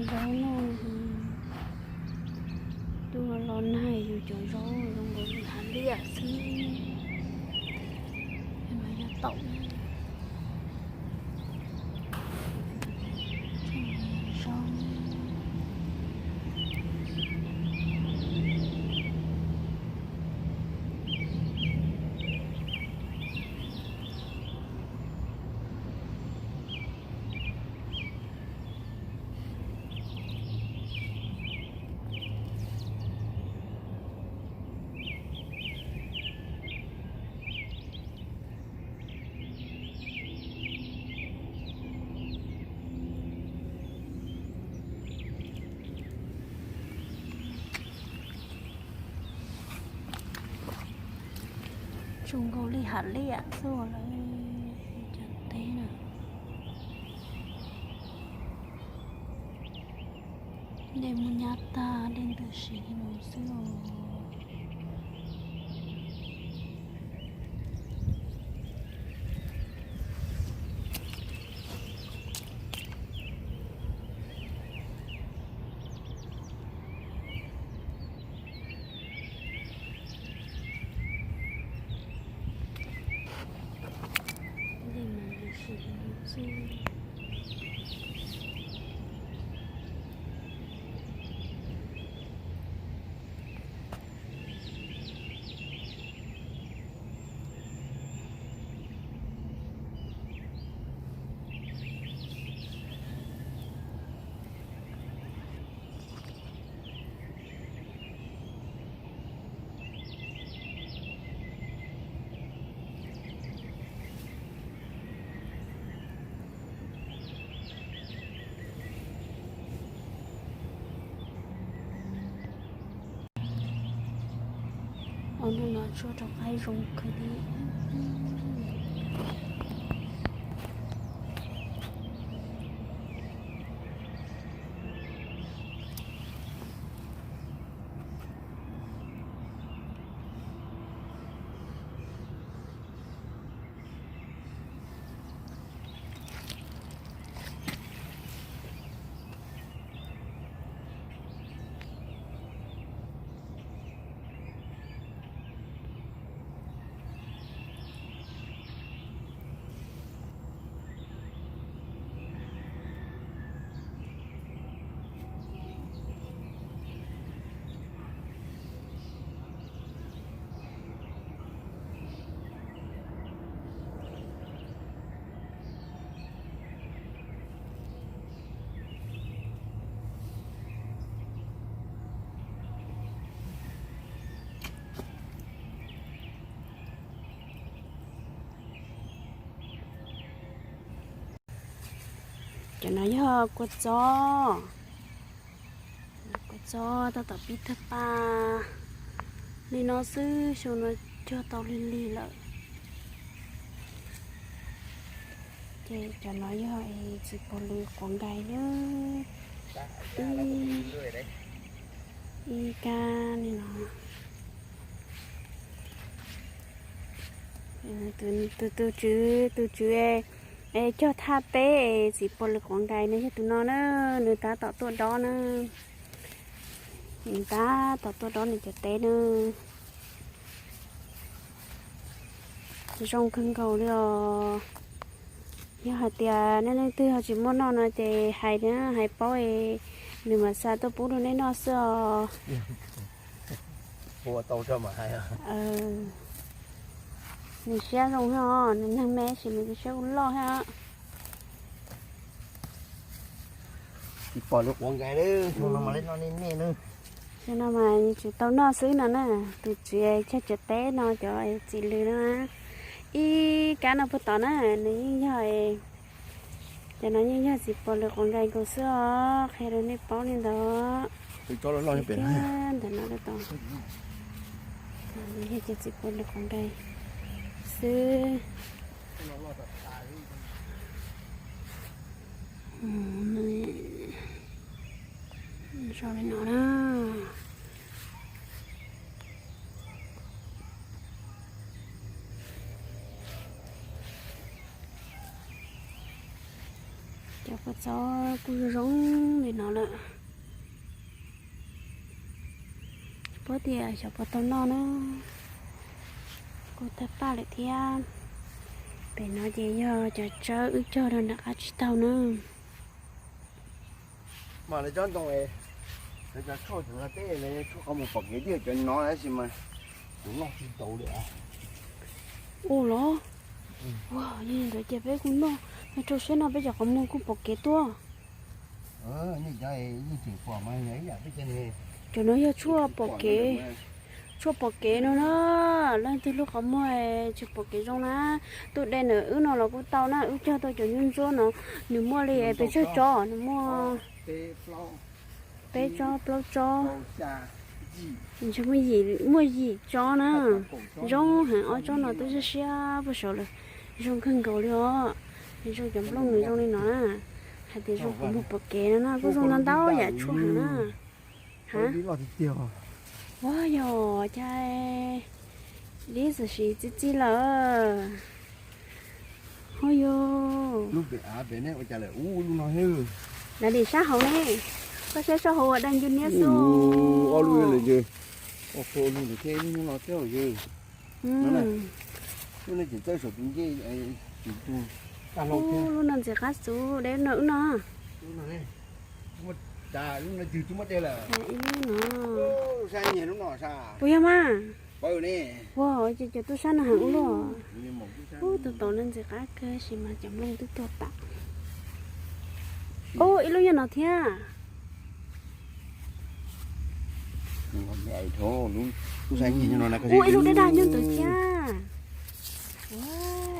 Zaub no, twb los los nag yus cov zaub zoo nkaus li hav liaj xwb. Cov no yog taum, zaub. Zoo nkaus li hav liaj xwb lawm, cov teb na. Dej muaj nyab tag, dej ntws siv li no xwb os. Dej mas ntws siv li no xwb. Ob hnub no tshuab rau qaib zoo kawg li. Cov no yog kua txob. Kua txob tab tom pib tawg paj li no xwb, xyoo no cog tau lig lig lawm. Ces cov no yog txiv pog lws quav nkais na. Ib, ib kab li no. Tus, tus tswv, tus tswv es cog thaj teb es txiv pog lws quav nkais no yog tus no na, nws tab tom tuaj dob na. Nws tab tom tuaj dob nws cov teb na. Zoo kawg nkaus li os. Yog hais tias nej leej twg ho tsis muaj noj no ces hais, hais paub es nws mam xa tuaj pub rau nej noj xwb os. Nws siab zoo thiab os, nws neeg me tab sis nws siab kuj loj thiab. Txiv pog lws quav nkais, xyoo no mas noj nej nej na. Xyoo no mas tsis tau noj xwb no na, tus tswv cog cov teb no cov txiv lws no na. Ib kab no puag tod na, nws yeej yog, cov no yeej yog txiv pog lws quav nkais nkaus xwb os, qhia rau nej paub li ntawd. Ntawm no, yog cov txiv pog lws quav nkais xwb. Zoo li no na. Cov kua txob kuj zoo li no lawm. Tsis paub tias xyov puas tau noj na. Kuj tawg paj lawm thiab. Pem no ces yog cov tsawb wb cog rau nram qab tsib taug na. Mas lawv cov ntoo, lawv cov tshuaj no teb lawv tshuaj qhov muag pom kev tiag cov no tab sis mas kuv noj tsis tau li. Ua los, ua yog li ntawd ces peb kuj noj, noj rau siab no peb cov qhov muag kuj pom kev tuaj. Cov no yog tshuaj pom kev, tshuaj pom kev no na. Leej twg lub qhov muag tsis pom kev zoo na, tuaj de ntawm wb no los kuj tau na, wb cog tau cov nyuj ntsuab no, nws muaj li pes tsawg tsob, nws muaj peb tsob plaub tsob, muaj yim tsob na. Zoo heev, ob tsob no twb siab siab puag saud lawm, zoo kawg nkaus li os. Zoo cov nplooj nws zoo li no na, hais tias zoo qhov muag pom kev no na, kuj zoo ntau ntau yam tshuaj heev na. Ha, ua yog cas dib txawm sis txi txi lawm. Ho yog lub pem av pem ne ua cas lawm ub lub no. Lawv dim sab hauv ne, koj saib sab hauv ua daj ncu niab xwb. Ob lub lawm ces, ua lub no thiab lub no thiab yog. Lub no ces txawb saum tus ncej, tus lub no ntxim qab xwb, de lub no wb no. Lub no twg twb muab de lawm. Ib lub no. Puas yog mas? Ua ces cov tub sab no heev ua luaj. Ub, tus tod no ntxim qab kawg sis mas cov nplooj twb tuag tas. Ub, ib lub nyob no thiab. Ub, ib lub daj daj nyob ntawd thiab.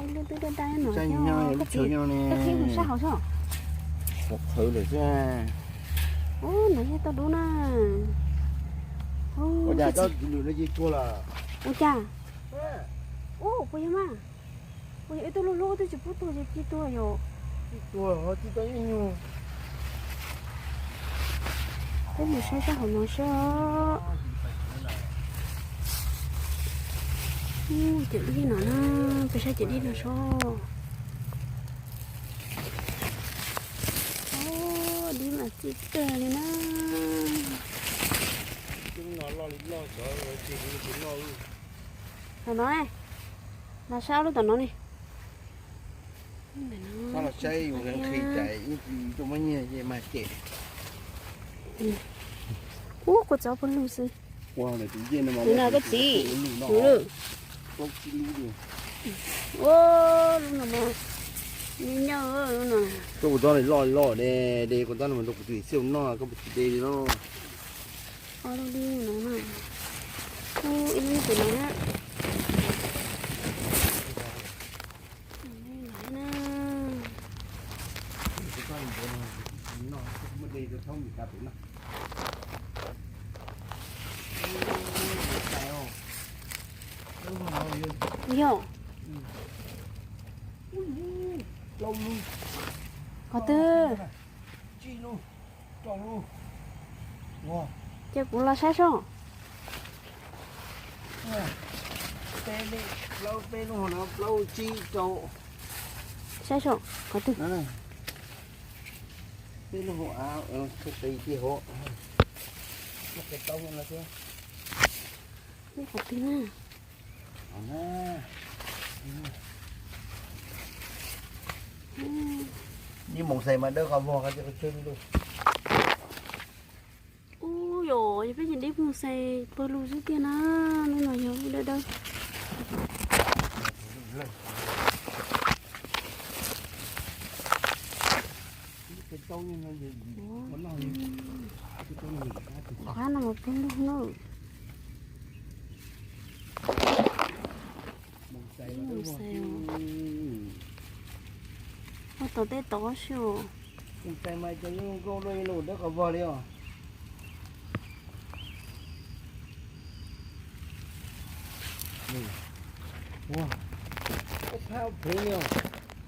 Ib lub twb daj daj nyob no thiab. Koj qhib mus sab hauv soj. Qhov qhawv lawm xwb. Ub, no yog toj dub na. Ua cas? Ub, puas yog mas? Puas yog ib tug lub hlub twb tsis pub tuag ces ci tuag yom? Peb mus saib sab hauv no seb. Ub, cov dib no na, peb saib cov dib no seb. Ub, dib mas txi kawg li na. Tom no, los saib ob lub tom no ne. Ub, kua txob pawg lug xwb. Tus no koj txiv, tus lub, ua lub no mas, nyob lub no. Koj kua txob loj loj de, de kua txob no mas rau kuv tus xib hwb noj, koj puas tsis de li no? Ob lub dib no na. Ub, ib lub pem no na. Yog. Qhov twg? Ces kuv los saib soj. Saib soj qhov twg? Qhov twg na? Ib moos xais mas dawb qhov vog qhov tias qhov tsawg li lawm. Ub, yog peb cov dib moos xais pawg lug xwb tiag na, lub no yog lub dawb dawb. Qab no mas pawg lug na. Ua tom tej tod xwb.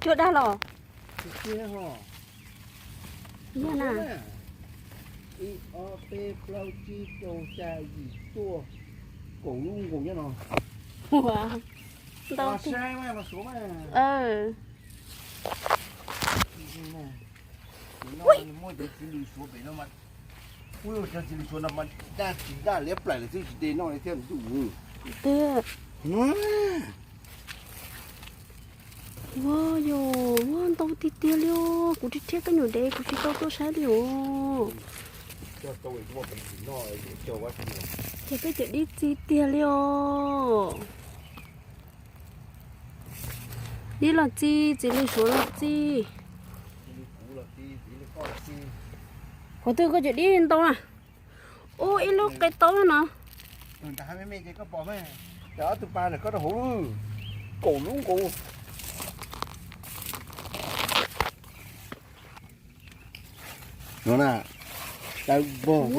Cuaj daj los? Yog na. Ib ob peb plaub tsib rau xya yim cuaj, kaum lub nkaus nyob no. Ua ntau. Saib mas, mas suav mas. Aw. No muaj cov txiv lws suav pem no mas, ub, cov txiv lws suav no mas daj tsis daj liab plaim lawm xwb tsis de noj li thiab ntuj. Tiag. Ua yog ua ntau tiag tiag li os, kuv rhiab rhiab kab nyuam dev kuv tsis tau tuaj saib li os. Ces peb cov dib txi tiag li os. Dib los txi, txiv lws suav los txi. Qhov twg koj cov dib ntau na? Ub, ib lub qe taub no. Ob tug pa koj rau hauv lub kaum lub nkaus. No na, tawv vog.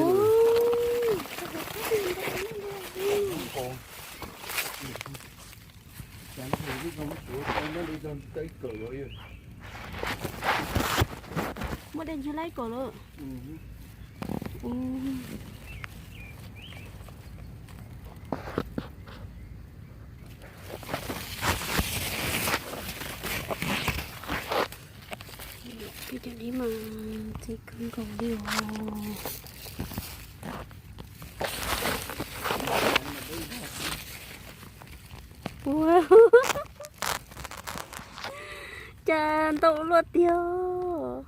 Muaj dej ntshiab laib kom lawm. Peb cov dib mas txi kawg nkaus li os. Ua, cas ntau luaj tiag.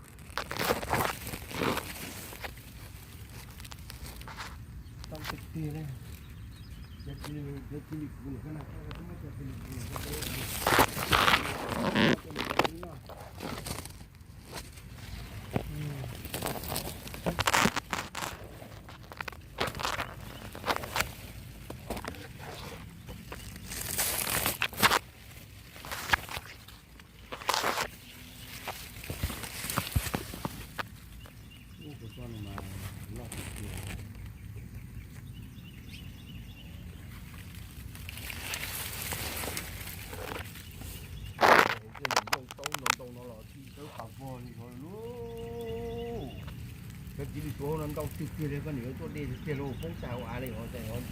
Cov txiv lws suav no ntau tiag tiag li, koj niam yuav tuaj dej tiag tiag los poob tag hauv av li os,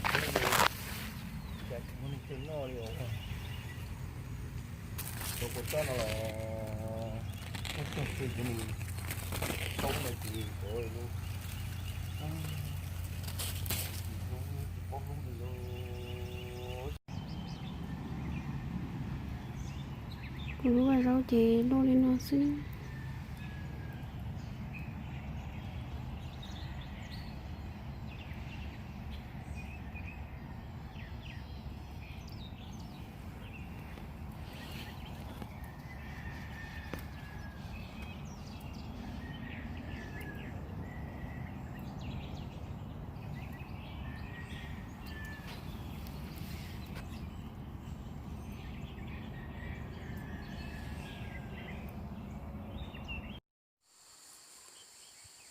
cas tsis muaj neeg noj li os. Cov kua txob no los txog txog twg ces nws tau no ces cov lub tsis paub hlub li. Kuv lub vaj zaub ces loj li no xwb.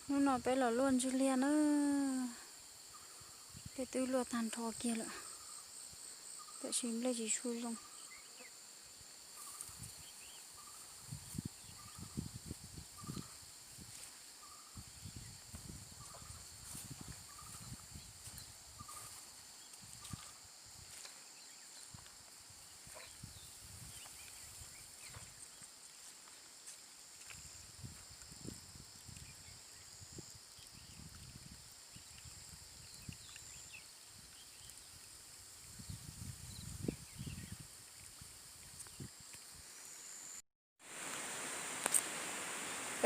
Hnub no peb los luaj ntswg liag na, peb twb luaj tag nrho kiag lawm, tab sis nplej tsis tshua zoo.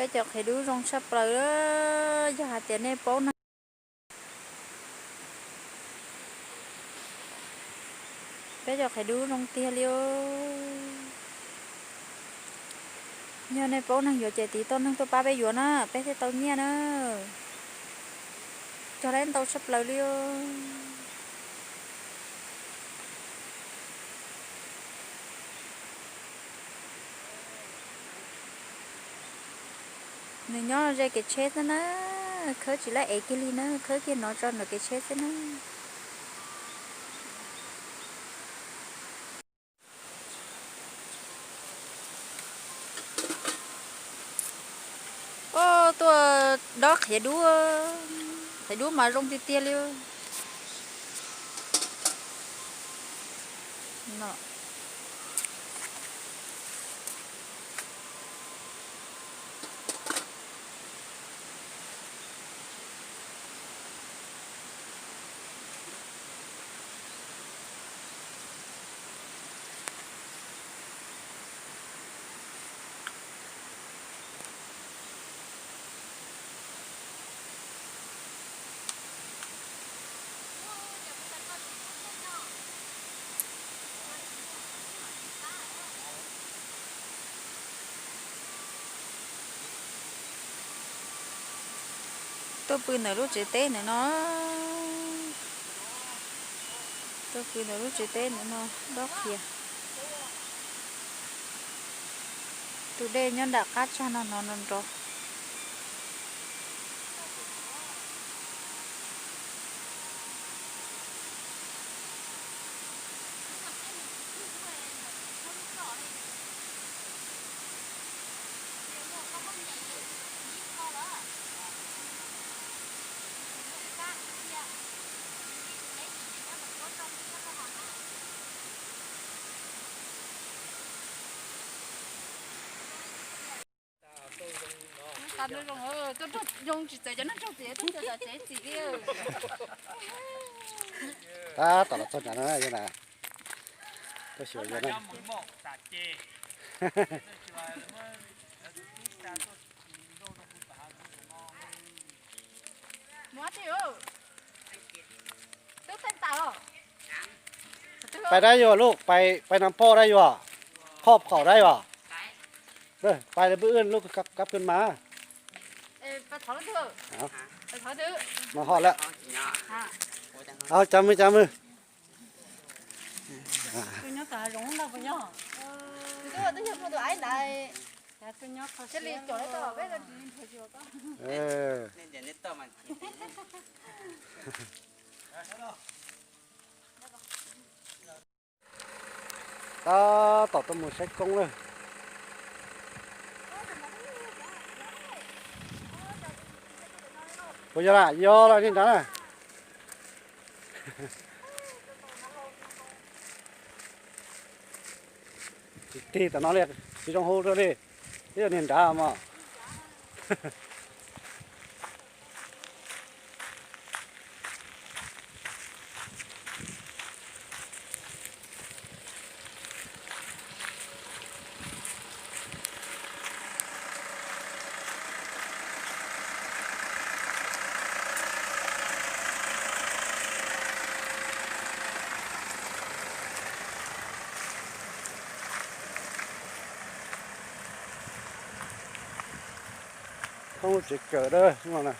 Peb cov qhiav dub zoo tshaj plaws, yog hais tias nej paub neeg. Peb cov qhiav dub zoo tiag li os. Yog nej paub neeg yuav ces tiv toj neeg tuaj pab peb yuav na, peb thiaj tau nyiaj na. Cog lab ntau tshaj plaws li os. Nws nyob ze kev tsheb xwb na, khawb tsis lab ev kiag li na, khawb kiag no tso ntawm kev tsheb xwb na. Os, tuaj dob qhiav dub, qhiav dub mas zoo tiag tiag li. Tuaj pw ntawm lub tsev teb ntawm no. Tuaj pw ntawm lub tsev teb ntawm no, dob qhia. Tus dej nyob nram qab tsag no no no nrov. Tab tom los txog nrad no na. Tuaj xyuas yog na. Pais dab yuav luj, pais, pais Nam Poj dab yuav, Phoj Phaum dab yuav. Pais lawv pw wb lub kab pw mas. Mas ho lawm. Cov mws, cov mws. Tab tom tuaj mus saib koob lawm. Puas yog lam yog los li nrad na. Tsis tig tom no li, tsis zoo hu rau li. Ib yog niag nrad mos. Koob tsev kawm dab no na.